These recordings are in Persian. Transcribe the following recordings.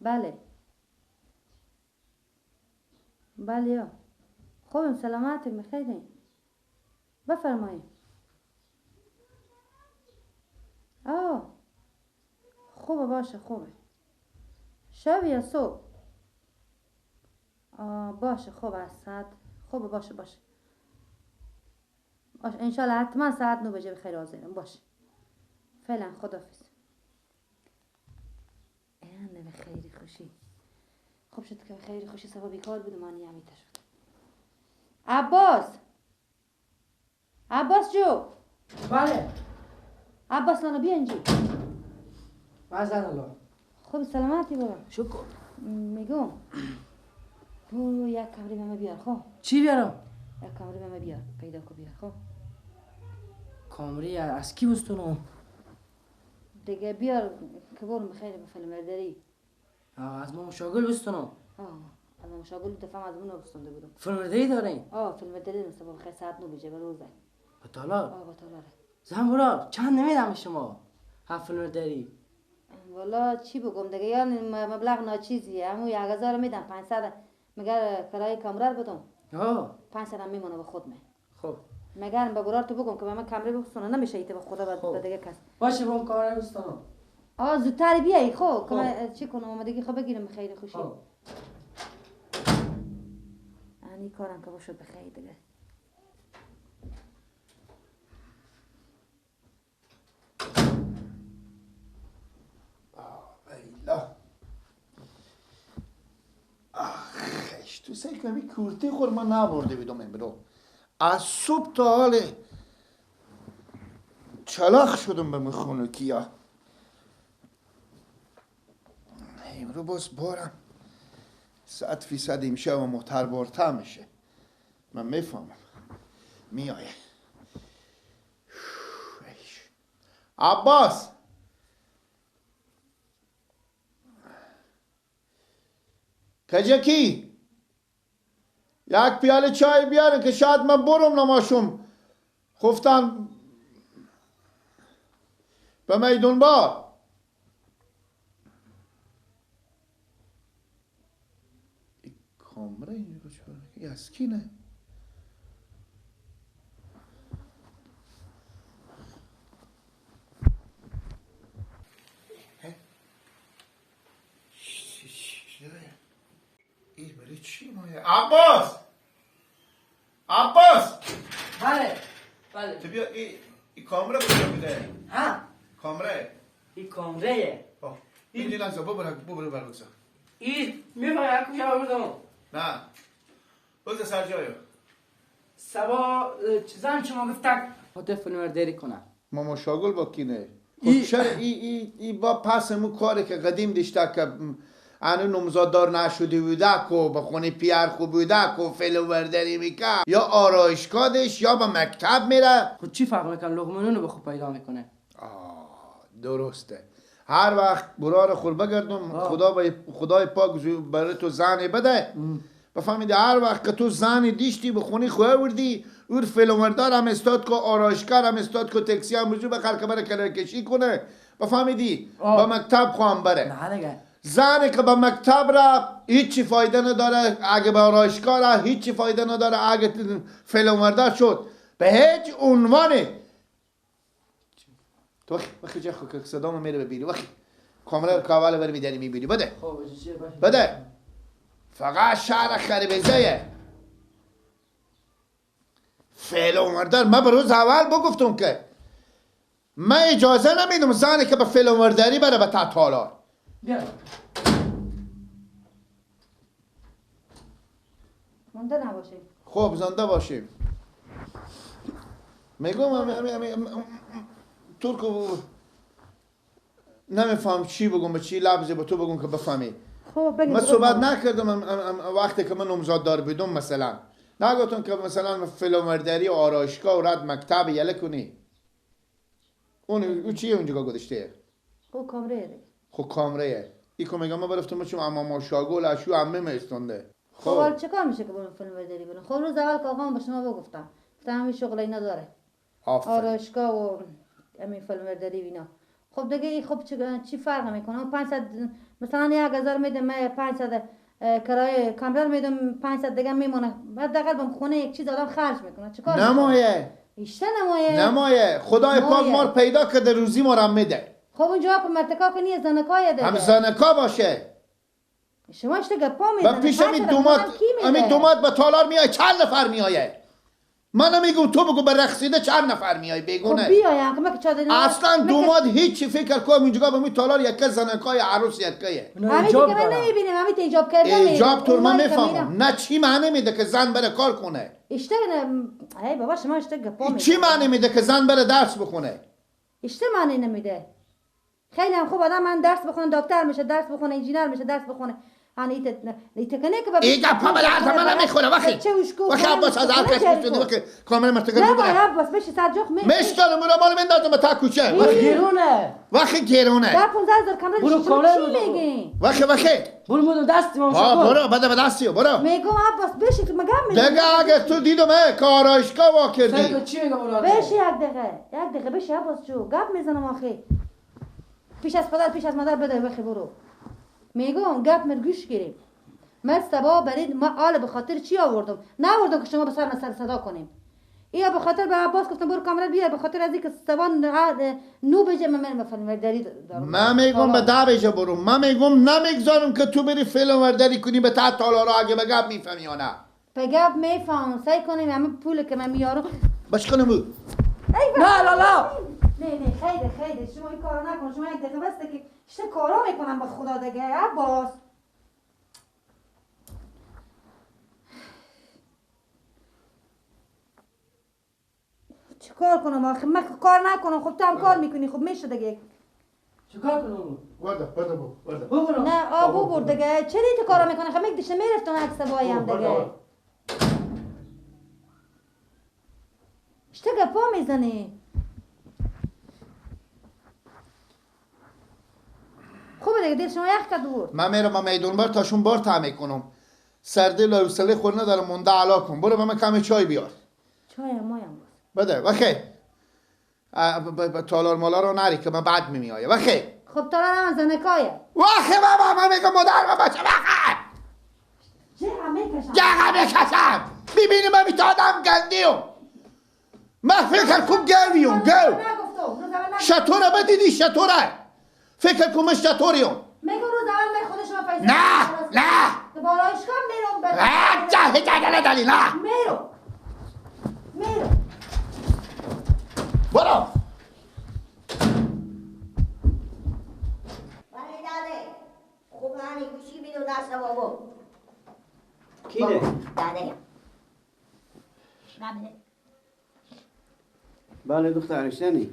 بله بله یا خوبم، سلامتیم، بخیریم، بفرمایید. آه خوبه، باشه خوبه. شب یا صبح؟ آه باشه خوبه، از ساعت خوبه، باشه باشه باشه، انشالله حتما ساعت 9 بجه بخیر حاضرم. باشه فعلا خداحافظ. نه به خیلی خوشی، خوب شد که خیلی خوشی سبا بیکار بود و من همیته شد. عباس، عباس جو. بله عباس لانو بیا اینجا. بزن الله. خوب سلامتی بابا. شکر. میگم برو یک کمری به من بیار. خب چی بیارم؟ یک کمری به من بیار، پیدا کو بیار. خب کمری از کی بستونم؟ دیگه بیار که برم بخیر به فیلمبرداری. از ما مشاغل بستونم. آه از ما مشاغل دفعه از اون بستونده بودم. فیلمبرداری دارین؟ آه فیلمبرداری داریم، صبح بخیر ساعت 9 بجه روزه. با تالار؟ آه با تالار. زن برا چند نمیدم شما؟ هفت فیلمبرداری. والا چی بگم دیگه، یا مبلغ ناچیزیه، همون 1000 میدم، 500 مگر کرایه کمره رو بدم. آه 500 هم میمونه به خود من. خب مگر به برار تو بگم که به من کمره بستونه نمیشه ایته به خدا به دیگه کس. باشه با کمره بستونم. آه زودتر بیای خب که من چی کنم آمادگی خب بگیرم خیلی خوشی. انی کارم که باشد به خیر دیگه. آخش تو سعی کنم کورتی خور من نبرده بیدم امرو. از صبح تا حال چلاخ شدم به مخونوکیا. امرو باز بارم 100% امشب و محتر بارتر میشه. من میفهمم میایه. عباس کجکی یک پیاله چای بیاره که شاید من برم نماشم خفتن به میدون بار. این کامره اینجا چرا این از کی نه؟ عباس عباس. بله بله تو بیا این کامره کجا بوده؟ ها کامره این کامره این لحظه ببر بر بگذار. این میفهمی کجا بردم؟ نه بگذار سر جایو. سبا زن شما گفت تک خاطر فیلمبرداری کنم. ماما شاگل با کینه خب چرا ای با پس مو کاری که قدیم داشته که انو نمزاددار نشده بوده که به خونه پیر خوب بوده که فیلمبرداری میکرد یا آرایشگاه داشت یا به مکتب میره. خب چی فرق میکنه؟ لقمانونو به خوب پیدا میکنه. آه درسته. هر وقت برار خور بگردم خدا به خدای پاک برای تو زن بده. بفهمیدی هر وقت که تو زن دیشتی به خونه خو آوردی اور فیلمبردار هم استاد که آرایشگر هم استاد که تاکسی هم رجوع بخر که بره کلر کشی کنه. بفهمیدی به مکتب خواهم بره. نه دیگه زنی که به مکتب را هیچی فایده نداره، اگه به آرایشگاه را هیچی فایده نداره، اگه فیلمبردار شد به هیچ عنوانی. تو وقتی جا خو که صدامو میره به بیری وقتی کاملا رو کاول بری میداری میبینی بده بده فقط شهر خربزه فیلمبردار. من به روز اول بگفتم که من اجازه نمیدم زنی که به فیلمبرداری بره به تالار. بیا مونده نباشیم. خب زنده باشیم. میگم ترکو نمیفهم چی بگم، به چی لفظی به تو بگم که بفهمی. خب بگید. من صحبت نکردم وقتی که من نامزاد بودم مثلا نگفتم که مثلا فیلمبرداری و آرایشگاه و رد مکتب یله کنی. اون چیه اونجا گذاشته؟ خب کامره دیگه. خب کامره ای که میگم من برفتم چون اما شاگل اشو عمه میستونده. خب حالا چه کار میشه که برم فیلم برداری برم؟ خب روز اول که آقام به شما بگفتم گفتم همین شغل اینا داره، آرایشگاه و همین فیلم برداری اینا. خب دیگه این خب چی فرق میکنه؟ 500 مثلا 1000 میدم، من 500 کرایه کامپیوتر میدم، 500 دیگه میمونه. حداقل بهم خونه یک چیز آدم خرج میکنه. چیکار نمایه؟ ایشته نمایه. نمایه. خدای پاک ما پیدا کرده، روزی ما را میده. خب اونجا که مرتکا که نیست، زنکای دیگه. هم زنکا باشه. شما اشته گپا میزنی. و پیش می دومات به تالار میای چند نفر میایه؟ من نمیگم تو بگو، به رقصیده چند نفر میای بگونه. خب بیایم که من که اصلا دومات هیچ فکر کنم اینجا به می تالار یک زنکای عروس یکیه. همین که من نمیبینم، همین ایجاب کرده. ایجاب تو من میفهمم. نه چی معنی میده که زن بره کار کنه؟ اشته نه ای بابا شما اشته گپا میزنی. چی معنی میده که زن بره درس بخونه؟ اشته معنی نمیده. خیلی هم خوب آدم من درس بخونه دکتر میشه، درس بخونه انجینر میشه، درس بخونه. hani ایتکنه که ای گپا به درد من نمیخوره. وقتی وقتی عباس از هر کس میتونه وقتی کامل مرتکب نه با عباس بشی سر جخ میشتانم اونو مال مندازم به تا کوچه. وقتی گرونه، وقتی گرونه در 15000 کامل چی میگی؟ وقتی وقتی برو مودم دستی ما برو بده به دستی برو. میگم عباس بشی تو مگم میگم دیگه اگه تو دیدم که آرایشگاه وا کردی چی میگم؟ بشی یک دقیقه، یک دقیقه بشی عباس جو گپ میزنم آخه. پیش از پدر پیش از مادر بده بخی برو. میگم گپ مر گوش گیریم. من سبا برید ما آل به خاطر چی آوردم؟ نه آوردم که شما به سر سر صدا کنیم. یا به خاطر به عباس گفتم برو کامرا بیار، به خاطر از اینکه سبا نو بجه من فیلم ورداری دارم. من میگم به 10 بجه برو. من میگم نمیگذارم که تو بری فیلم ورداری کنی به تا تالارا. اگه به گپ میفهمی یا نه؟ به گپ میفهم. سعی کنیم همه پول که من میارم باش کنم. نه لا لا نه نه خیلی خیلی شما این کارو نکن. شما یک دقیقه بسته که چه کارا میکنم به خدا دیگه عباس. چیکار کنم آخه؟ من کار نکنم. خب تو هم کار میکنی، خب میشه دیگه. چیکار کنم؟ ورده ورده ورده. نه آبو برد دیگه. چرا این کارا میکنه؟ خب یک دیشه میرفتم عکس بایم دیگه. اشته گپا میزنی. خوبه دیگه دل شما یخ کرد برد. من میرم من میدون بار تاشون بار تعمیر کنم. سرده لوسله خور ندارم مونده علا کن. برو به من کم چای بیار. چای مایم باز. بده وخی. تالار مالا رو نری که من بعد میایه. وخی. خب تالار هم زنکایه. وخی بابا من میگم مادر و بچه وخی. جه میکشم. جه میکشم. میبینی من میتادم گندیم. من فکر کن گویم گو. شطوره بدیدی شطوره. فکر کنم شطوریم. میگم روز اول من خودش ما پیسه نه نه بالایشگاه میرم. نه جه جه نه میرم میرم برو. بله داده خوب هانی گوشی بیدو دست بابا. کی ده؟ داده نه. بله دختر اشتنی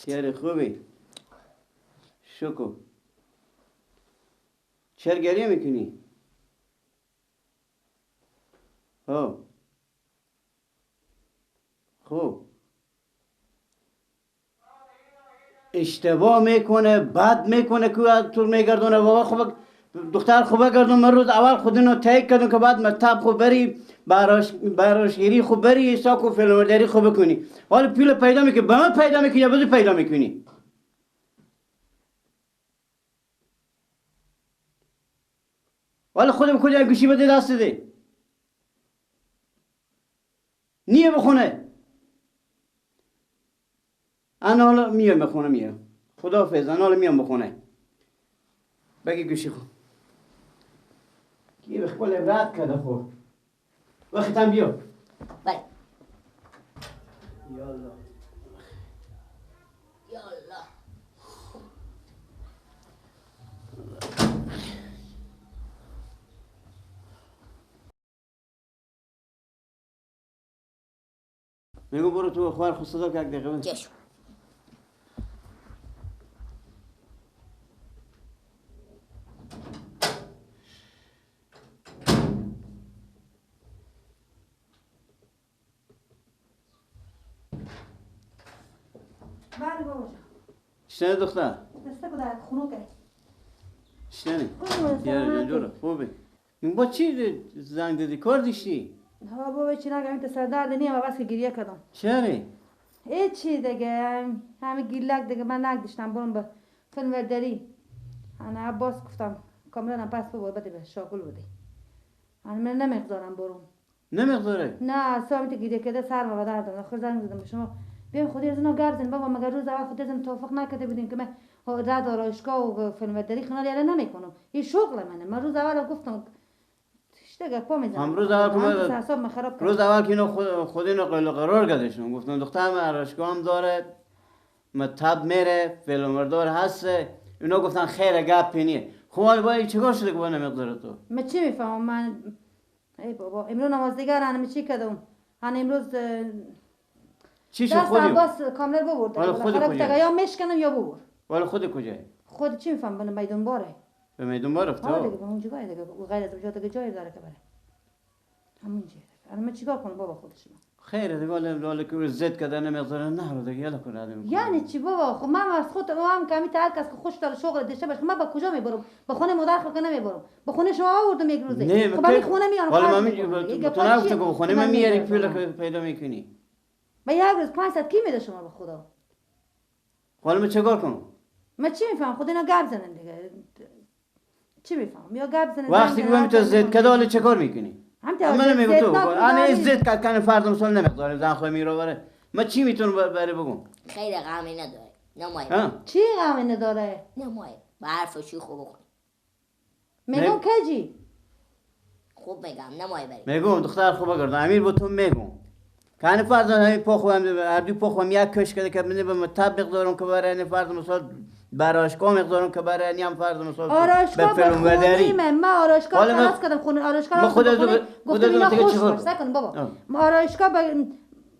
خیلی خوبی شکر. چرا گریه میکنی؟ خب خب اشتباه میکنه، بد میکنه که تو میگردونه بابا. خب دختر خوبه گردون. من روز اول خود اینو تایید کردم که بعد مطب خوب بری، براشگیری خوب بری، ساکو فیلمورداری خوب بکنی. حالا پول پیدا میکنی، به من پیدا میکنی یا بزرگ پیدا میکنی؟ حالا خودم کجا گوشی بده دست ده نیه بخونه. انا حالا میام بخونه، میام. خداحافظ. انا حالا میام بخونه. بگی گوشی خود کی به خپل رد کرده. خب وقت هم بیا. بله. یالا یالا. میگو برو تو خوار خود صدا که یک دقیقه. چشم. بله بابا جان. شنه دختر؟ دسته کده خونو که. شنه. یاره جان خوبه. با چی زنگ دادی؟ کار داشتی؟ ها بابا چی نگم، این سر درد نیم بس که گریه کردم. چرا؟ ای چی دیگه همه گیلک دیگه من نگداشتم برم به فیلمبرداری. انا عباس گفتم کاملا پس ببر بده به شاگل بده. انا من نمیگذارم برم. نمیگذاره؟ نه سامی تو گیره کرده سر ما درد دارم. آخر زنگ زدم به شما بیایم خودی از اینا گپ زنیم بابا. مگر روز اول خودی از توافق نکرده بودیم که من رد آرایشگاه و فیلمبرداری خونه یاله نمیکنم. این شغل منه. من روز اول گفتم دیگه پا میزنم. هم روز اول که روز اول که اینو خود اینو قرار گذاشتم گفتم دخترم آرایشگاه هم داره مطب میره فیلمبردار هسته. اینا گفتن خیر گپ نیه. خب حالا باید چیکار شده که با نمیقدره تو؟ من چی میفهمم من؟ ای بابا امروز نماز دیگر انا چی کردم؟ انا امروز چی شد خودی؟ عباس کامل ببرد. حالا خود کجا؟ یا مشکنم یا ببر. حالا خود کجا؟ خود چی میفهمم من میدون باره. به میدون بار رفته؟ آره دیگه به اونجا دیگه غیر از اونجا دیگه جایی داره که بره. همونجا. الان من چیکار کنم بابا خودش من؟ خیر دیگه حالا که زد کردن نمیذاره نه رو دیگه یالا کن آدم. یعنی چی بابا؟ خب من از خود هم کمی تا هر کس که خوش داره شغل داشته باشه من با کجا میبرم؟ با خونه مادر خود که نمیبرم. با خونه شما آوردم یک روزه. خب من خونه میارم. حالا من تو نگفتی که خونه من میاری پول که پیدا میکنی. با یک روز 500 کی میده شما به خدا؟ حالا من چیکار کنم؟ من چی میفهم؟ خود اینا گپ زنن دیگه. چی میفهم؟ یا گپ زنن. وقتی که من تو زد کده حالا چیکار میکنی؟ من میگم تو انا زد کرد کنه فرد مثال نمیگذارم زن خود میره بره. من چی میتونم بره بگم؟ خیلی غمی نداره. نمایه. چی غمی نداره؟ نمایه. با حرفشی خوب بخون. میگم کجی؟ خوب میگم نمایه بری. میگم دختر خوب بگردم امیر با تو میگم. کنه فرد همین پخوام هر دو پخوام یک کش کرده که من به مطبق دارم که برای این فرد مثال براشگاه مقدارم که برای نیم فرض مثال آرایشگاه به خونه من آرایشگاه خلاص کردم خونه آرایشگاه خود گفتم اینا خوش باش نکن بابا. ما آرایشگاه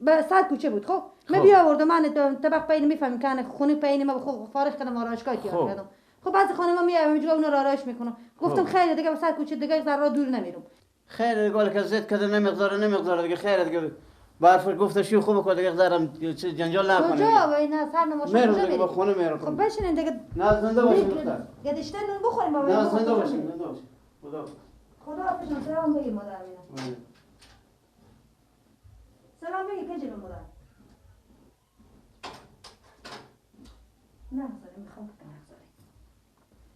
به صد کوچه بود. خب من بیاوردم من طبق پایین میفهمم که خونه پایین ما خب فارغ کردم آرایشگاه تیار کردم. خب بعضی خانم‌ها میایم اینجا اونا رو آرایش میکنم. گفتم خیر دیگه به صد کوچه دیگه ذره دور نمیرم. خیر دیگه که زد کرده نمیگذاره نمیگذاره دیگه. خیر دیگه برف گفت شو خوب کن دیگه ذرم جنجال نکنه. کجا و اینا سر نماش کجا میری؟ با خونه میرم. خب بشینین دیگه. نه زنده باشین دختر. گدشته نون بخوریم بابا. نه زنده باشین زنده باشین. خدا خدا حافظ. سلام بگی مادر میرم. سلام بگی کجا مادر؟ نه.